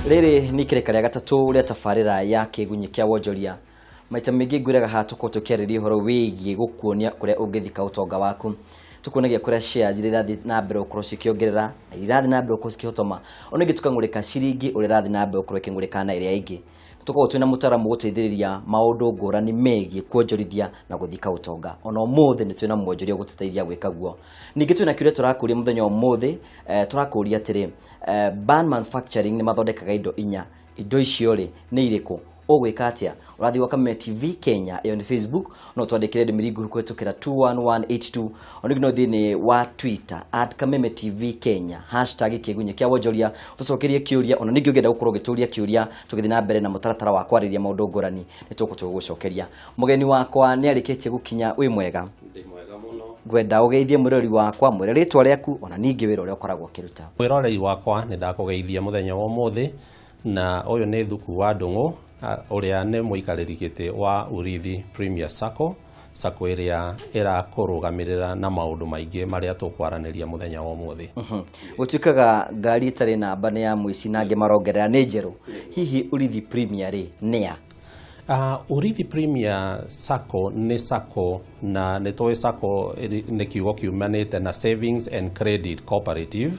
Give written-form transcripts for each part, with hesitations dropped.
Rĩrĩ nĩ ikereka rĩa gatatũ rĩa tabarĩra ya Kĩgunyĩ kĩa Wonjoria. Maita maingĩ ngwĩraga haha tũkorwo tũkĩarĩria ũhoro wĩgiĩ gũkuonia kũrĩa ũngĩthika ũtonga waku. Tũkuonagia kũrĩa shares iria irathiĩ na mbere gũkorwo cikĩongerera na iria irathiĩ na mbere gũkorwo cikĩhotoma. Ona ingĩ tũkang'ũrĩka ciringi ũrĩa ĩrathiĩ na mbere gũkorwo ĩkĩng'ũrĩka na ĩrĩa ĩngĩ. Tũkoragwo twĩna mũtaaramu gũteithĩrĩria maũndũ ngũrani megiĩ kuonjorithia na gũthika ũtonga. Ona ũmũthĩ nĩ twĩna mwonjoria gũtũteithia gwĩka guo. Ningĩ twĩna kĩũria tũrakũria mũthenya wa ũmũthĩ, tũrakũria atĩrĩ, Ban Manufacturing nĩ mathondekaga indo inya. Indo icio rĩ, nĩ irĩkũ? Ũgwĩka atĩa? Ũrathiĩ gwa Kameme TV Kenya, ĩyo nĩ Facebook, no twandĩkĩre ndũmĩrĩri nguhĩ kũhĩtũkĩra 21182. Ona ningĩ no thĩinĩ wa Twitter at Kameme TV Kenya, hashtag Kĩgunyĩ kĩa Wonjoria, ũtũcokerie kĩũria. Ona ningĩ ũngĩenda gũkorwo ũgĩtũria kĩũria tũgĩthiĩ na mbere na mũtaratara wa kwarĩria maũndũ ngũrani, nĩ tũgũkorwo tũgĩgũcokeria. Mũgeni wakwa nĩ arĩkĩtie gũkinya, wĩ mwega? Ndĩ mwega mũno. Ngwenda ũgeithie mwĩroreri wakwa, mwĩre rĩtwa rĩaku, ona ningĩ wĩra ũrĩa ũkoragwo ũkĩruta. Mwĩroreri wakwa, nĩ ndakũgeithia mũthenya wa ũmũthĩ, na ũyũ nĩ Thuku wa Ndũng'ũ, ũrĩa nĩ mũikarĩri gĩtĩ wa Urithi Premier Sacco, Sacco ĩrĩa ĩrakũrũgamĩrĩra na maũndũ maingĩ marĩa tũkwaranĩria mũthenya wa ũmũthĩ. Gũtuĩkaga ngari ĩtarĩ namba nĩ ya mũici na angĩ marongerera nĩ njerũ. Hihi Urithi Premier rĩ, nĩ ya? Urithi Premier Sacco nĩ sacco, na nĩ tũĩ sacco nĩ kiugo kiumanĩte na Savings and Credit Cooperative,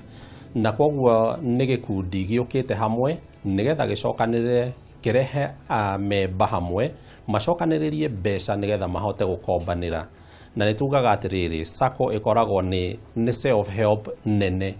na koguo nĩ gĩkundi gĩũkĩte hamwe nĩgetha gĩcokanĩrĩre kĩrehe memba hamwe macokanĩrĩrie mbeca nĩgetha mahote gũkombanĩra. Na nĩ tugaga atĩrĩrĩ, sacco ĩkoragwo nĩ self help nene,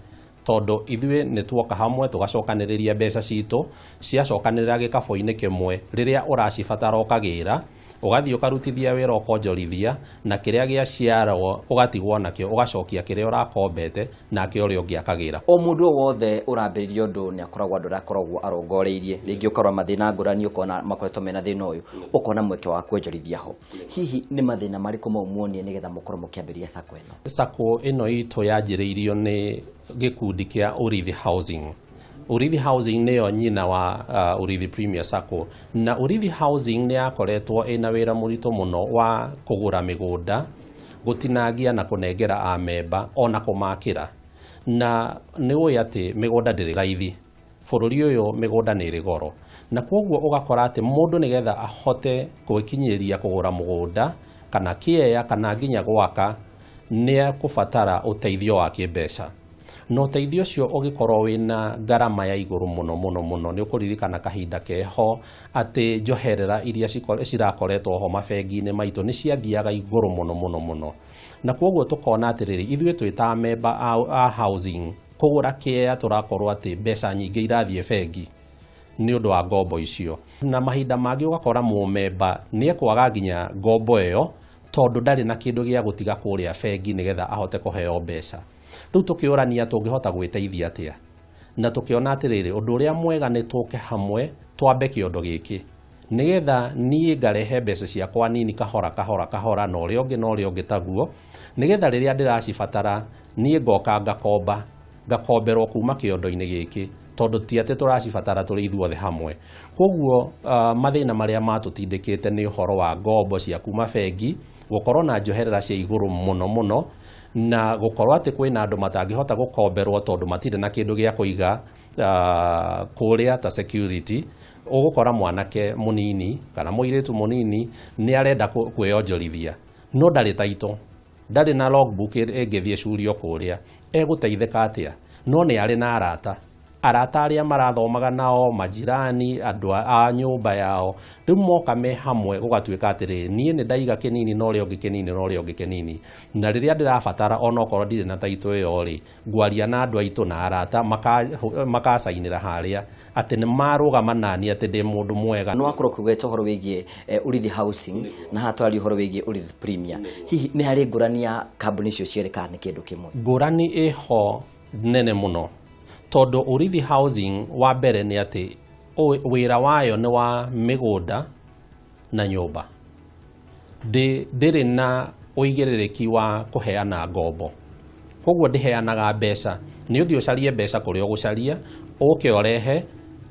tondũ ithuĩ nĩ tuoka hamwe tũgacokanĩrĩria mbeca citũ, ciacokanĩrĩra gĩkabũ-inĩ kĩmwe, rĩrĩa ũracibatara ũkagĩra, ũgathiĩ ũkarutithia wĩra ũkonjorithia, na kĩrĩa gĩaciarwo ũgatigwo nakĩo, ũgacokia kĩrĩa ũrakombete, nake ũrĩa ũngĩ akagĩra. O mũndũ o wothe ũrambĩrĩria ũndũ nĩ akoragwo andũ arĩa akoragwo arongoreirie, rĩngĩ ũkarora mathĩna ngũrani, ũkona makoretwo mena thĩna ũyũ, ũkona mweke wa kwonjorithia ho. Hihi nĩ mathĩna marĩkũ mau muonire nĩgetha mũkorwo mũkĩambĩrĩria sacco ĩno? Sacco ĩno itũ yanjĩrĩirio nĩ gĩkundi kĩa Urithi Housing. Urithi Housing nĩyo nyina wa Urithi Premier Sacco, na Urithi Housing nĩ yakoretwo ĩna wĩra mũritũ mũno wa kũgũra mĩgũnda, gũtinangia na kũnengera amemba ona kũmakĩra. Na nĩ ũĩ atĩ mĩgũnda ndĩrĩ raithi bũrũri ũyũ, mĩgũnda nĩ ĩrĩ goro, na kwoguo ũgakora atĩ mũndũ nĩgetha ahote gwĩkinyĩria kũgũra mũgũnda kana kĩeya kana nginya gwaka, nĩ ekũbatara ũteithio wa kĩmbeca, na ũteithio ũcio ũgĩkorwo wĩna ngarama ya igũrũ mũno mũno mũno. Nĩ ũkũririkana kahinda keho atĩ njoherera iria cirakoretwo ho mabengi-inĩ maitũ nĩ ciathiaga igũrũ mũno mũno mũno, na kwoguo tũkona atĩrĩrĩ, ithuĩ twĩ ta memba a housing, kũgũra kĩeya tũrakorwo atĩ mbeca nyingĩ irathiĩ bengi nĩ ũndũ wa ngombo icio. Na mahinda mangĩ ũgakora mũmemba nĩ ekwaga nginya ngombo ĩyo, tondũ ndarĩ na kĩndũ gĩa gũtiga kũrĩa bengi nĩgetha ahote kũheo mbeca. Rĩu tũkĩũrania tũngĩhota gwĩteithia atĩa, na tũkĩona atĩrĩrĩ, ũndũ ũrĩa mwega nĩ tũke hamwe twambe kĩondo gĩkĩ, nĩgetha niĩ ngarehe mbeca ciakwa nini kahora kahora kahora, na ũrĩa ũngĩ na ũrĩa ũngĩ taguo, nĩgetha rĩrĩa ndĩracibatara niĩ ngoka ngakomba, ngakomberwo kuma kĩondo-inĩ gĩkĩ, tondũ ti atĩ tũracibatara tũrĩ ithuothe hamwe. Koguo mathĩna marĩa matũtindĩkĩte nĩ ũhoro wa ngombo cia kuma bengi gũkorwo na njoherera cia igũrũ mũno mũno, na gũkorwo atĩ kwĩna andũ matangĩhota gũkomberwo tondũ matirĩ na kĩndũ gĩa kũiga kũrĩa ta security. Ũgũkora mwanake mũnini kana mũirĩtu mũnini nĩ arenda kwĩyonjorithia, no ndarĩ taito, ndarĩ na logbook ĩngĩthiĩ curio kũrĩa, egũteithĩka atĩa? No nĩ arĩ na arata, arata arĩa marathomaga nao, majirani, andũ a nyũmba yao. Rĩu moka me hamwe, gũgatuĩka atĩrĩrĩ, niĩ nĩ ndaiga kĩnini na ũrĩa ũngĩ kĩnini na ũrĩa ũngĩ kĩnini, na rĩrĩa ndĩrabatara, onokorwo ndirĩ na taito ĩyo rĩ, ngwaria na andũ aitũ na arata, makacainĩra harĩa atĩ nĩ marũgama nani atĩ ndĩ mũndũ mwega. Nĩ wakorwo ũkĩgweta ũhoro wĩgiĩ Urithi Housing, na haha twaria ũhoro wĩgiĩ Urithi Premier. Hihi nĩ harĩ ngũrani ya kambuni icio cierĩ kana nĩ kĩndũ kĩmwe? Ngũrani ĩho nene mũno, tondũ Urithi Housing wa mbere nĩ atĩ wĩra wayo nĩ wa mĩgũnda na nyũmba, ndĩrĩ na ũigĩrĩrĩki wa kũheana ngombo, koguo ndĩheanaga mbeca. Nĩ ũthiĩ ũcarie mbeca kũrĩa ũgũcaria, ũke ũrehe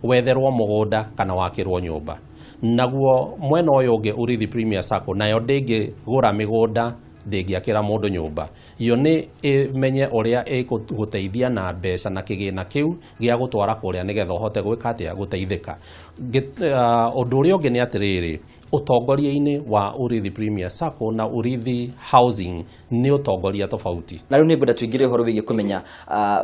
wetherwo mũgũnda kana wakĩrwo nyũmba. Naguo mwena ũyũ ũngĩ, Urithi Premier Sacco, nayo ndĩngĩgũra mĩgũnda. Ndĩngĩakĩra mũndũ nyũmba. Yo nĩ ĩmenye ũrĩa ĩgũteithia na mbeca na kĩgĩna kĩu gĩa gũtwara kũrĩa nĩgetha ũhote gwĩka atĩa, gũteithĩka. Ũndũ ũrĩa ũngĩ nĩ atĩrĩrĩ, ũtongoria-inĩ wa Urithi Premier Sacco na Urithi Housing nĩ ũtongoria tofauti. Na rĩu nĩ ngwenda tũingĩre ũhoro wĩgiĩ kũmenya,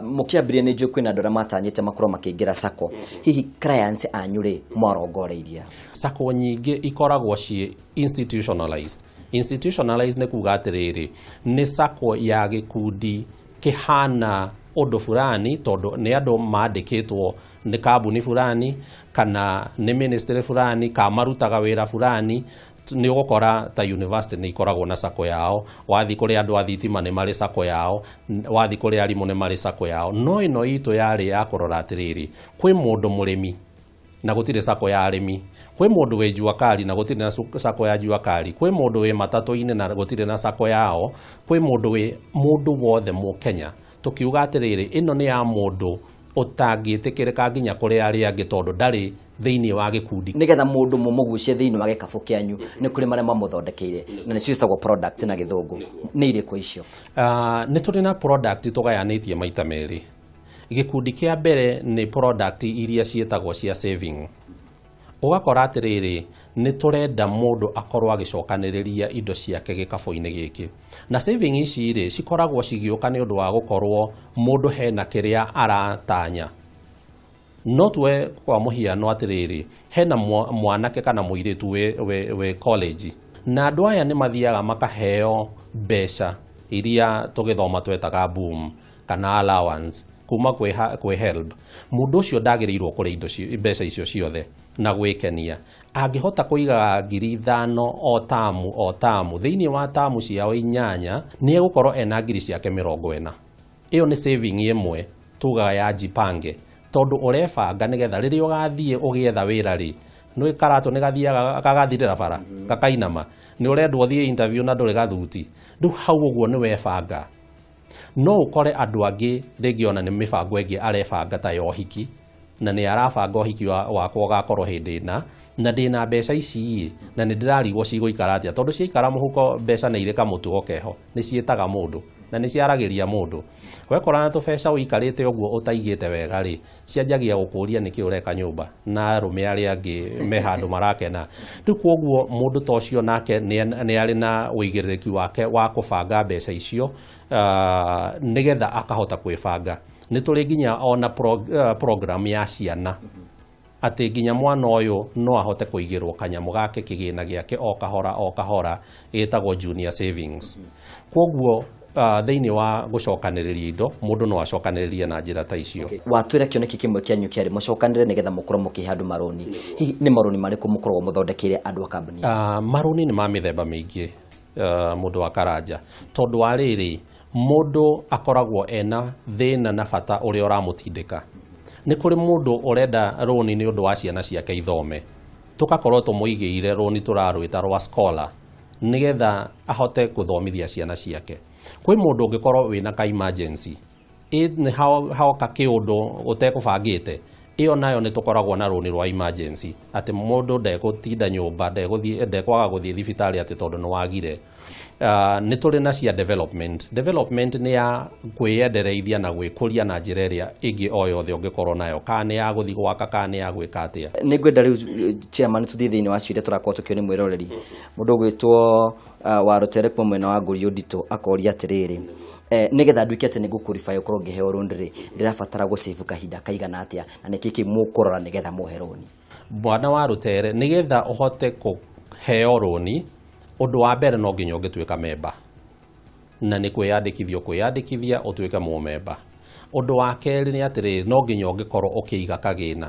mũkĩambĩrĩria nĩ njũĩ kwĩna andũ arĩa matanyĩte makorwo makĩingĩra sacco. Hihi clients anyu rĩ, mwarongoreirie? Sacco nyingĩ ikoragwo ciĩ institutionalized. Institutionalized nĩ kuga atĩrĩrĩ, nĩ sacco ya gĩkundi kĩhana ũndũ fulani, tondũ nĩ andũ mandĩkĩtwo nĩ kambuni fulani kana nĩ ministry fulani ka marutaga wĩra fulani. Nĩ ũgũkora ta university nĩ ikoragwo na sacco yao, wathiĩ kũrĩ andũ a thitima nĩ marĩ sacco yao, wathiĩ kũrĩ arimũ nĩ marĩ sacco yao. No ĩno itũ yarĩ ya kũrora atĩrĩrĩ, kwĩ mũndũ mũrĩmi na gũtirĩ sacco ya arĩmi, kwĩ mũndũ wĩ jua kali na gũtirĩ na sacco ya jua kali, kwĩ mũndũ wĩ matatũ-inĩ na gũtirĩ na sacco yao, kwĩ mũndũ wĩ mũndũ wothe Mũkenya. Tũkiuga atĩrĩrĩ, ĩno nĩ ya mũndũ ũtangĩtĩkĩrĩka nginya kũrĩ arĩa angĩ tondũ ndarĩ thĩinĩ wa gĩkundi. Nĩgetha mũndũ mũmũgucie thĩinĩ wa gĩkabũ kĩanyu, nĩ kũrĩ marĩa mamũthondekeire na nĩcio ciĩtagwo products na Gĩthũngũ. Nĩ irĩkũ icio? Nĩ tũrĩ na product tũgayanĩtie maita merĩ. Gĩkundi kĩa mbere nĩ product iria ciĩtagwo cia saving. Ũgakora atĩrĩrĩ, nĩ tũrenda mũndũ akorwo agĩcokanĩrĩria indo ciake gĩkabũ-inĩ gĩkĩ. Na saving ici rĩ, cikoragwo cigĩũka nĩ ũndũ wa gũkorwo mũndũ hena kĩrĩa aratanya. No tuwe kwa mũhiano atĩrĩrĩ, hena mwanake kana mũirĩtu wĩ college, na andũ aya nĩ mathiaga makaheo mbeca iria tũgĩthoma twetaga boom kana allowance kuma kwĩ HELB. Mũndũ ũcio ndagĩrĩirwo kũrĩa indo mbeca icio ciothe na gwĩkenia. Angĩhota kũigaga 5,000 o tamu o tamu, thĩinĩ wa tamu ciao 8 nĩ egũkorwo ena ngiri ciake 40. Ĩyo nĩ saving ĩmwe tugaga ya jipange, tondũ ũrebanga nĩgetha rĩrĩa ũgathiĩ ũgĩetha wĩra rĩ, nĩ karatũ nĩ gathiaga gagathirĩra bara, gakainama, nĩ ũrendwo ũthiĩ interview na ndũrĩ gathuti. Rĩu hau ũguo nĩ webanga. No ũkore andũ angĩ rĩngĩ ona nĩ mĩbango ĩngĩ arebanga ta ya ũhiki, na nĩ arabanga ũhiki wakwa ũgakorwo hĩndĩ ĩna, na ndĩna mbeca ici ĩ, na nĩ ndĩrarigwo cigũikara atĩa, tondũ ciaikara mũhuko mbeca nĩ irĩ kamũtugo keho, nĩ ciĩtaga mũndũ na nĩ ciaragĩria mũndũ. Wekora na tũbeca ũikarĩte ũguo ũtaigĩte wega rĩ, cianjagia gũkũria nĩkĩ ũreka nyũmba na arũme arĩa angĩ me handũ marakena. Rĩu kwoguo mũndũ ta ũcio nake nĩ arĩ na ũigĩrĩrĩki wake wa kũbanga mbeca icio, nĩgetha akahota kwĩbanga. Nĩ tũrĩ nginya ona program ya ciana, atĩ nginya mwana ũyũ no ahote kũigĩrwo kanyamũ gake kĩgĩna gĩake o kahora o kahora, ĩtagwo junior savings. Kwoguo thĩinĩ wa gũcokanĩrĩria indo, mũndũ no acokanĩrĩrie na njĩra ta icio. Watwĩra kĩoneki kĩmwe kĩanyu kĩarĩ mũcokanĩrĩre nĩgetha mũkorwo mũkĩhe andũ marũni. Hihi nĩ marũni marĩkũ mũkoragwo mũthondekeire andũ a kambuni? Marũni nĩ ma mĩthemba mĩingĩ, mũndũ wa Karanja, tondũ wa rĩrĩ, mũndũ akoragwo ena thĩna na bata ũrĩa ũramũtindĩka. Nĩ kũrĩ mũndũ ũrenda rũni nĩ ũndũ wa ciana ciake ithome, tũgakorwo tũmũigĩire rũni tũrarwĩta rwa scholar nĩgetha ahote gũthomithia ciana ciake. Kwĩ mũndũ ũngĩkorwo wĩna ka emergency, nĩ haoka kĩũndũ ũtekũbangĩte, ĩyo nayo nĩ tũkoragwo na rũni rwa emergency, atĩ mũndũ ndegũtinda nyũmba, ndekwaga gũthiĩ thibitarĩ atĩ tondũ nĩ wagire. Nĩ tũrĩ na cia development. Development nĩ ya kwĩyendereithia na gwĩkũria na njĩra ĩrĩa ĩngĩ o yothe ũngĩkorwo nayo, kana nĩ ya gũthiĩ gwaka, kana nĩ ya gwĩka atĩa. Nĩ ngwenda rĩu chairman tũthiĩ thĩinĩ wa ciũria tũrakorwo tũkĩo nĩ mwĩroreri. Mũndũ ũgwĩtwo wa Rũtere kuma mwena wa Ngũriũ Nditũ akoria atĩrĩrĩ, nĩgetha nduĩke atĩ nĩ ngũqualify ũkorwo ngĩheo rũni rĩ, ndĩrabatara gũsave kahinda kaigana atĩa, na nĩkĩ kĩ mũkũrora nĩgetha mũhe rũni? Mwana wa Rũtere, nĩgetha ũhote kũheo rũni, ũndũ wa mbere no nginya ũngĩtuĩka memba, na nĩ kwĩyandĩkithia ũkwĩyandĩkithia ũtuĩke mũmemba. Ũndũ wa kerĩ nĩ atĩrĩrĩ, no nginya ũngĩkorwo ũkĩiga kagĩna,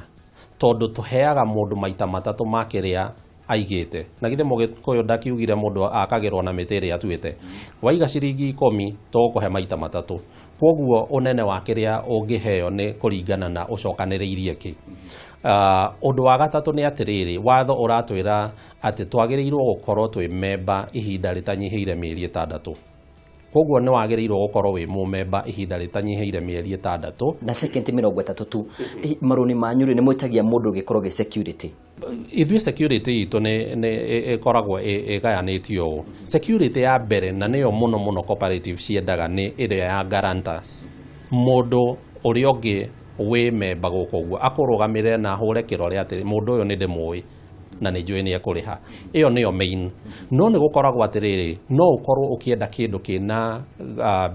tondũ tũheaga mũndũ maita matatũ ma kĩrĩa aigĩte. Na githĩ Mũgĩkũyũ ndakiugire mũndũ akagĩrwo na mĩtĩ ĩrĩa atuĩte. Waiga ciringi 10 tũgũkũhe maita matatũ. Kwoguo ũnene wa kĩrĩa ũngĩheo nĩ kũringana na ũcokanĩrĩirie kĩ. Ũndũ wa gatatũ nĩ atĩrĩrĩ, watho ũratwĩra atĩ twagĩrĩirwo gũkorwo twĩ memba ihinda rĩtanyihĩire mĩeri 6. Kwoguo nĩ wagĩrĩirwo gũkorwo wĩ mũmemba ihinda rĩtanyihĩire mĩeri 6. Na second 30 tu. Marũni manyu rĩ, nĩ mwĩtagia mũndũ ũngĩkorwo gĩ security? Ithuĩ security itũ nĩ ĩkoragwo ĩgayanĩtio ũũ. Security ya mbere, na nĩyo mũno mũno cooperative ciendaga, nĩ ĩrĩa ya guarantors, mũndũ ũrĩa ũngĩ wĩ memba gũkũ ũguo akũrũgamĩrĩre na ahũre kĩrore atĩ mũndũ ũyũ nĩ ndĩmũĩ na nĩ njũĩ nĩ ekũrĩha. Ĩyo nĩyo main. No nĩ gũkoragwo atĩrĩrĩ, no ũkorwo ũkĩenda kĩndũ kĩna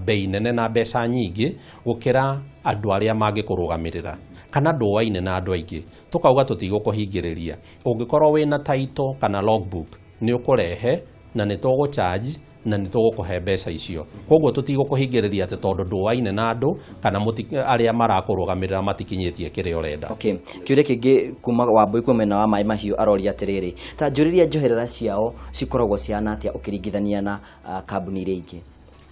bei nene na mbeca nyingĩ gũkĩra andũ arĩa mangĩkũrũgamĩrĩra, kana ndũaine na andũ aingĩ, tũkauga tũtigũkũhingĩrĩria. Ũngĩkorwo wĩna title kana logbook, nĩ ũkũrehe na nĩ tũgũ-charge na nĩ tũgũkũhe mbeca icio. Koguo tũtigũkũhingĩrĩria atĩ tondũ ndũaine na andũ kana arĩa marakũrũgamĩrĩra matikinyĩtie kĩrĩa ũrenda. Okay, kĩũria kĩngĩ kuma Wambui kwa mwena wa Maĩ Mahiũ aroria atĩrĩrĩ, ta njũrĩria njoherera ciao cikoragwo cihana atĩa ũkĩringithania na kambuni iria ingĩ?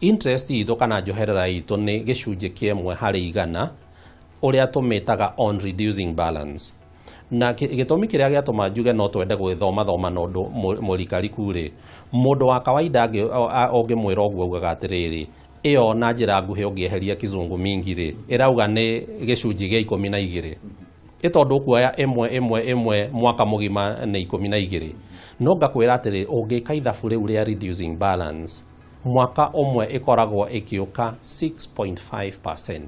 Interest itũ kana njoherera itũ nĩ 1% ũrĩa tũmĩtaga on reducing balance. Na gĩtũmi kĩrĩa gĩatũma njuge no twende gwĩthoma thoma na ũndũ mũrikariku rĩ, mũndũ wa kawaida ũngĩmwĩra ũguo augaga atĩrĩrĩ, ĩyo na njĩra nguhĩ ũngĩeheria kizungu mingi rĩ, ĩrauga nĩ 12%, ĩ tondũ ũkuoya ĩmwe ĩmwe ĩmwe mwaka mũgima nĩ 12. No ngakwĩra atĩrĩ, ũngĩka ithabu rĩu rĩa reducing balance, mwaka ũmwe ĩkoragwo ĩkĩũka 6.5%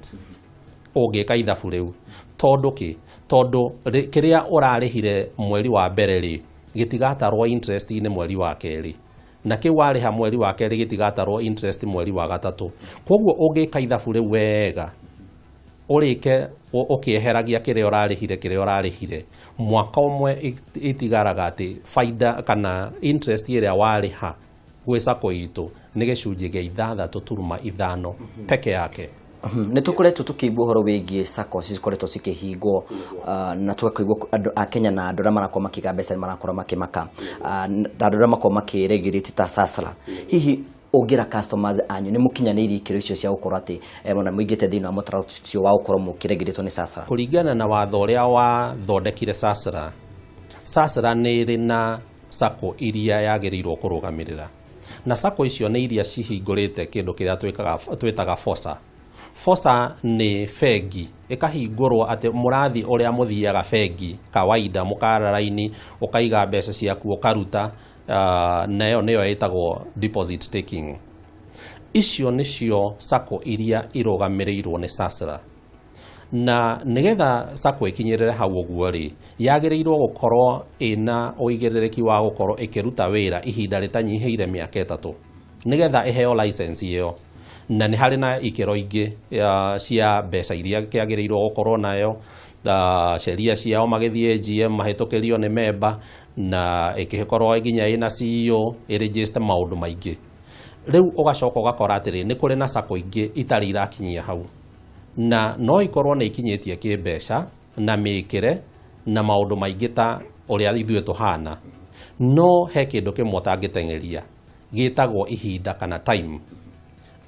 ũngĩka ithabu rĩu. Tondũ kĩ? Tondũ kĩrĩa ũrarĩhire mweri wa mbere rĩ, gĩtigatarwo interest-inĩ mweri wa kerĩ, na kĩu warĩha mweri wa kerĩ gĩtigatarwo interest mweri wa gatatũ. Koguo ũngĩka ithabu rĩu wega, ũrĩke ũkĩeheragia kĩrĩa ũrarĩhire, kĩrĩa ũrarĩhire mwaka ũmwe, itigaraga atĩ baida kana interest ĩrĩa warĩha gwĩ sacco itũ nĩ 6.5% peke yake. Nĩ tũkoretwo tũkĩigua ũhoro wĩgiĩ SACCOs cikoretwo cikĩhingwo, na tũgakĩigua andũ a Kenya na andũ arĩa marakorwo makĩiga mbeca nĩ marakorwo makĩmaka, na andũ arĩa makorwo makĩregulate ta SASRA. Hihi ũngĩra customers anyu nĩ mũkinyanĩirie ikĩro icio cia gũkorwo atĩ ona mũingĩte thĩinĩ wa mũtaratara ũcio wa gũkorwo mũkĩregulatwo nĩ SASRA? Kũringana na watho ũrĩa wathondekire SASRA, SASRA nĩ ĩrĩ na sacco iria yagĩrĩirwo kũrũgamĩrĩra, na sacco icio nĩ iria cihingũrĩte kĩndũ kĩrĩa twĩtaga FOSA. FOSA nĩ bengi ĩkahingũrwo atĩ mũrathi ũrĩa mũthiaga bengi kawaida, mũkara raini, ũkaiga mbeca ciaku, ũkaruta, nayo nĩyo ĩtagwo deposit taking. Icio nĩcio sacco iria irũgamĩrĩirwo nĩ SASRA. Na nĩgetha sacco ĩkinyĩrĩre hau ũguo rĩ, yagĩrĩirwo gũkorwo ĩna ũigĩrĩrĩki wa gũkorwo ĩkĩruta wĩra ihinda rĩtanyihĩire mĩaka 3 nĩgetha ĩheo license ĩyo. Na nĩ harĩ na ikĩro ingĩ cia mbeca iria kĩagĩrĩirwo gũkorwo nayo, sheria ciao magĩthiĩ AGM mahĩtũkĩrio nĩ memba, na ĩkĩkorwo nginya ĩna CEO ĩregister maũndũ maingĩ. Rĩu ũgacoka ũgakora atĩrĩ, nĩ kũrĩ na sacco ingĩ itarĩ irakinyia hau, na no ikorwo nĩ ikinyĩtie kĩmbeca na mĩkĩre na maũndũ maingĩ ta ũrĩa ithuĩ tũhana, no he kĩndũ kĩmwe ũtangĩteng'eria gĩtagwo ihinda kana time.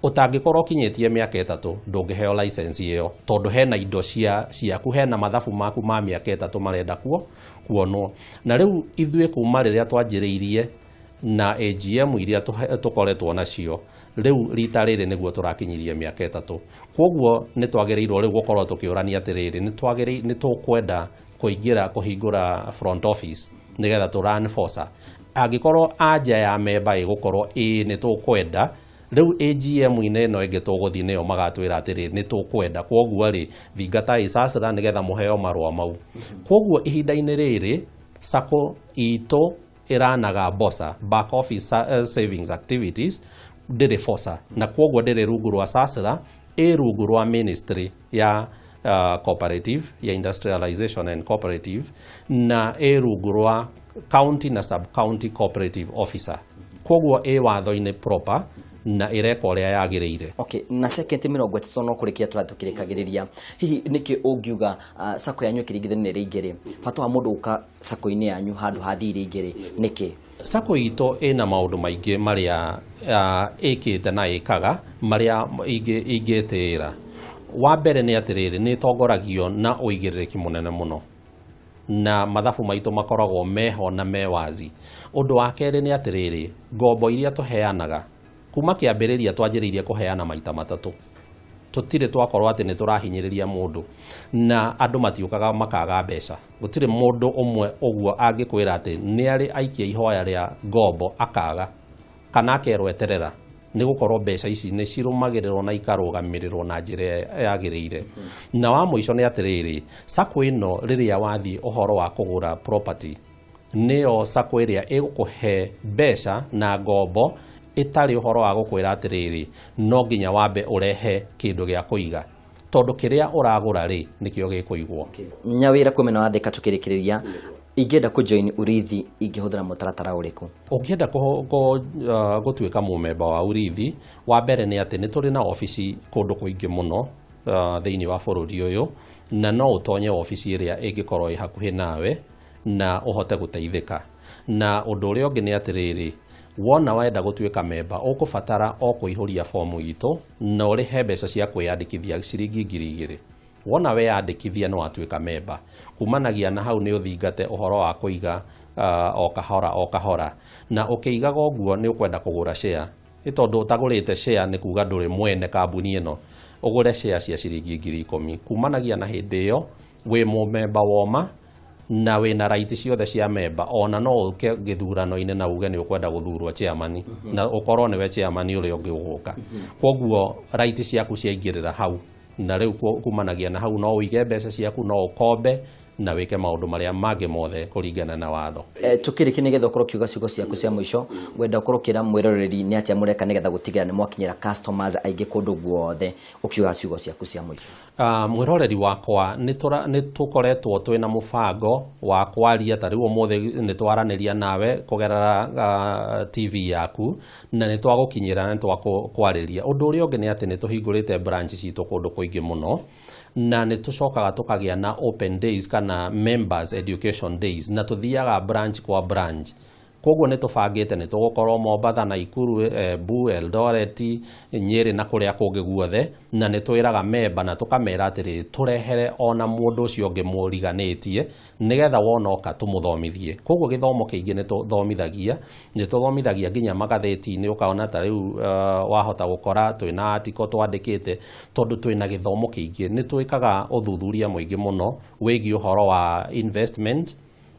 Ũtangĩkorwo ũkinyĩtie mĩaka 3 ndũngĩheo license ĩyo, tondũ hena indo ciaku, hena mathabu maku ma mĩaka 3 marenda kuonwo. Na rĩu ithuĩ kuma rĩrĩa twanjĩrĩirie na AGM iria tũkoretwo nacio, rĩu rita rĩrĩ nĩguo tũrakinyirie mĩaka 3. Koguo nĩ twagĩrĩirwo rĩu gũkorwo tũkĩũrania atĩrĩrĩ, nĩ tũkwenda kũingĩra kũhingũra front office nĩgetha tũ run FOSA. Angĩkorwo anja ya memba ĩgũkorwo ĩĩ nĩ tũkwenda, rĩu AGM-inĩ ĩno ĩngĩ tũgũthiĩ nĩyo magatwĩra atĩrĩ nĩ tũkwenda, koguo rĩ thingatai SASRA nĩgetha mũheo marũa mau. Koguo ihinda-inĩ rĩrĩ sacco itũ ĩranaga BOSA, back office savings activities, ndĩrĩ FOSA, na koguo ndĩrĩ rungu rwa SASRA, ĩ rungu rwa ministry ya cooperative, ya industrialization and cooperative, na ĩ rungu rwa county na sub county cooperative officer. Koguo ĩ watho-inĩ proper na ĩreka ũrĩa yagĩrĩire. Okay, na second 30 no kũrĩkia tũrathiĩ tũkĩrĩkagĩrĩria, hihi nĩkĩ ũngiuga sacco yanyu ĩkĩringithanio na ĩrĩa ingĩ rĩ, bata wa mũndũ gũka sacco-inĩ yanyu handũ ha thiĩ iria ingĩ rĩ nĩkĩ? Sacco itũ ĩna maũndũ maingĩ marĩa ĩkĩte na ĩkaga marĩa ingĩtĩĩra. Wa mbere nĩ atĩrĩrĩ, nĩ ĩtongoragio na ũigĩrĩrĩki mũnene mũno, na mathabu maitũ makoragwo meho na me wazi. Ũndũ wa kerĩ nĩ atĩrĩrĩ, ngombo iria tũheanaga kuma kĩambĩrĩria twanjĩrĩirie kũheana maita matatũ. Tũtirĩ twakorwo atĩ nĩ tũrahinyĩrĩria mũndũ, na andũ matiũkaga makaga mbeca. Gũtirĩ mũndũ ũmwe ũguo angĩkwĩra atĩ nĩ arĩ aikia ihoya rĩa ngombo akaga kana akerwo eterera, nĩ gũkorwo mbeca ici nĩ cirũmagĩrĩrwo na ikarũgamĩrĩrwo na njĩra yagĩrĩire. Na wa mũico nĩ atĩrĩrĩ, sacco ĩno rĩrĩa wathiĩ ũhoro wa kũgũra property, nĩyo sacco ĩrĩa ĩgũkũhe mbeca na ngombo ĩtarĩ ũhoro wa gũkwĩra atĩrĩrĩ, no nginya wambe ũrehe kĩndũ gĩa kũiga, tondũ kĩrĩa ũragũra rĩ nĩkĩo gĩkũigwo. Nyawĩra kwĩ mwena wa Thika. Tũkĩrĩkĩrĩria, ingĩenda kũ join Urithi ingĩhũthĩra mũtaratara ũrĩkũ? Ũngĩenda gũtuĩka mũmemba wa Urithi, wa mbere nĩ atĩ nĩ tũrĩ na obici kũndũ kũingĩ mũno thĩinĩ wa bũrũri ũyũ, na no ũtonye obici ĩrĩa ĩngĩkorwo ĩ hakuhĩ nawe na ũhote gũteithĩka. Na ũndũ ũrĩa ũngĩ nĩ atĩrĩrĩ, wona wenda gũtuĩka memba, ũkũbatara o kũihũria fomu itũ na ũrĩhe mbeca cia kwĩyandĩkithia ciringi 2000. Wona weyandĩkithia nĩ watuĩka memba. Kumanagia na hau nĩ ũthingate ũhoro wa kũiga o kahora o kahora, na ũkĩigaga ũguo nĩ ũkwenda kũgũra share, nĩ tondũ ũtagũrĩte share nĩ kuga ndũrĩ mwene kambuni ĩno. Ũgũre share cia ciringi 10,000. Kumanagia na hĩndĩ ĩyo wĩ mũmemba woma na wĩna right ciothe cia memba. Ona no ũke gĩthurano-inĩ na uge nĩ ũkwenda gũthurwo chairman, na ũkorwo nĩwe chairman ũrĩa ũngĩ ũgũka. Koguo right ciaku ciaingĩrĩra hau, na rĩu kumanagia na hau no ũige mbeca ciaku, no ũkombe na wĩke maũndũ marĩa mangĩ mothe kũringana na watho. Tukĩrĩkia, nĩgetha ũkorwo ũkiuga ciugo ciaku cia mũico, ngwenda ũkorwo ũkĩra mwĩroreri nĩ atĩa mũreka nĩgetha gũtigĩra nĩ mwakinyĩra customers aingĩ kũndũ guothe, ũkiuga ciugo ciaku cia mũico. Mwĩroreri wakwa, nĩ tũkoretwo twĩna mũbango wa kwaria. Ta rĩu ũmũthĩ nĩ twaranĩria nawe kũgerera TV yaku, na nĩ twagũkinyĩra na nĩ twakwarĩria. Ũndũ ũrĩa ũngĩ nĩ atĩ nĩ tũhingũrĩte branch citũ kũndũ kũingĩ mũno, na nĩ tũcokaga tũkagĩa na open days kana members education days, na tũthiaga branch kwa branch. Koguo nĩ tũbangĩte nĩ tũgũkorwo Mombatha, Naikuru, Embu, Eldoret, Nyĩrĩ na kũrĩa kũngĩ guothe. Na nĩ twĩraga memba na tũkamera atĩrĩrĩ, tũrehere ona mũndũ ũcio ũngĩ mũriganĩtie, nĩgetha wona oka tũmũthomithie. Koguo gĩthomo kĩingĩ nĩ tũthomithagia, nĩ tũthomithagia nginya magathĩti-inĩ. Ũkaona ta rĩu wahota gũkora twĩna article twandĩkĩte, tondũ twĩna gĩthomo kĩingĩ. Nĩ twĩkaga ũthuthuria mũingĩ mũno wĩgiĩ ũhoro wa investment,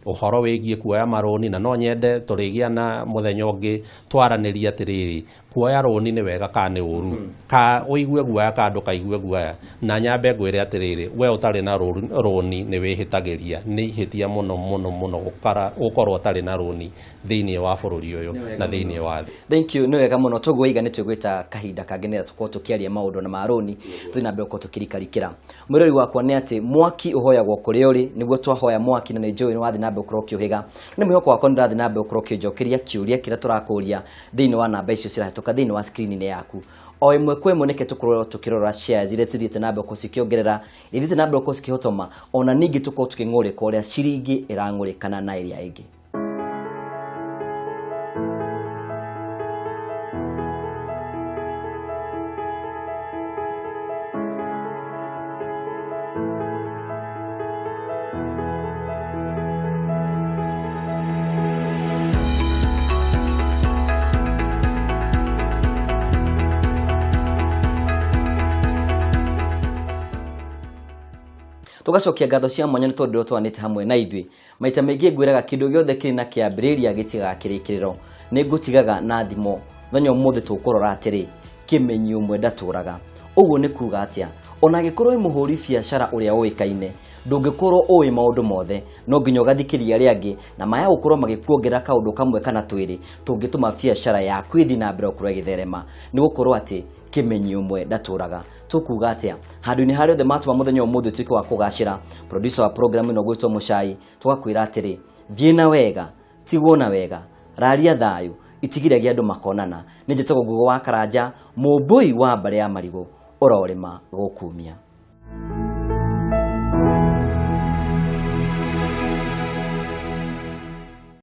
ũhoro wĩgiĩ kuoya marũni, na no nyende tũrĩgĩa na mũthenya ũngĩ twaranĩrie atĩrĩrĩ, kuoya rũni nĩ wega kana nĩ ũru, ka ũigue guoya ka ndũkaigue guoya. Na nyambe ngwĩre atĩrĩrĩ, we ũtarĩ na rũni nĩ wĩhĩtagĩria, nĩ ihĩtia mũno mũno mũno gũkorwo ũtarĩ na rũni thĩinĩ wa bũrũri ũyũ na thĩinĩ wa thĩ. Thank you, nĩ wega mũno. Toguo iga nĩ twĩgwĩta kahinda kangĩ nĩgetha tũkorwo tũkĩaria maũndũ na marũni, tũthiĩ na mbere gũkorwo tũkĩrikarikĩra. Mwĩrori wakwa, nĩ atĩ mwaki ũhoyagwo kũrĩa ũrĩ, nĩguo twahoya mwaki, na nĩ njũĩ nĩ wathiĩ na mbere gũkorwo ũkĩũhĩga. Nĩ mwĩhoko wakwa nĩ ũrathiĩ na mbere gũkorwo ũkĩnjokeria kĩũria kĩrĩa tũrakũria thĩinĩ wa namba icio cirahĩtũka thĩinĩ wa screen-inĩ yaku o ĩmwe kwa ĩmwe. Nĩke tũkorwo tũkĩrora shares iria cithiĩte na mbere gũkorwo cikĩongerera, ithiĩte na mbere gũkorwo cikĩhotoma, ona ningĩ tũkorwo tũkĩng'ũrĩka ũrĩa ciringi ĩrang'ũrĩkana na ĩrĩa ĩngĩ. Tũgacokia ngatho cia mwanya nĩ tondũ twanĩte hamwe na ithuĩ. Maita maingĩ ngwĩraga kĩndũ gĩothe kĩrĩ na kĩambĩrĩria gĩtigaga kĩrĩkĩrĩro. Nĩ ngũtigaga na thimo mũthenya ũmũthĩ, tũkũrora atĩrĩ, kĩmenyi ũmwe ndatũraga. Ũguo nĩ kuga atĩa? Ona angĩkorwo wĩ mũhũri biacara ũrĩa ũĩkaine, ndũngĩkorwo ũĩ maũndũ mothe, no nginya ũgathikĩria arĩa angĩ na maya gũkorwo magĩkuongerera kaũndũ kamwe kana twĩrĩ tũngĩtũma biacara yaku ĩthiĩ na mbere gũkorwo ĩgĩtherema, nĩ gũkorwo atĩ kĩmenyi ũmwe ndatũraga. Tũkuga atĩa handũ-inĩ harĩa othe matũma mũthenya ũmũthĩ ũtuĩke wa kũgacĩra? Producer wa program ĩno gwĩtwo Mũcai, tũgakwĩra atĩrĩ, thiĩ na wega, tigwo na wega, raria thayũ, itigiragia andũ makonana. Nĩ njĩtagwo Ngugo wa Karanja, mũmbũi wa mbarĩ ya marigũ, ũrorĩma gũkumia.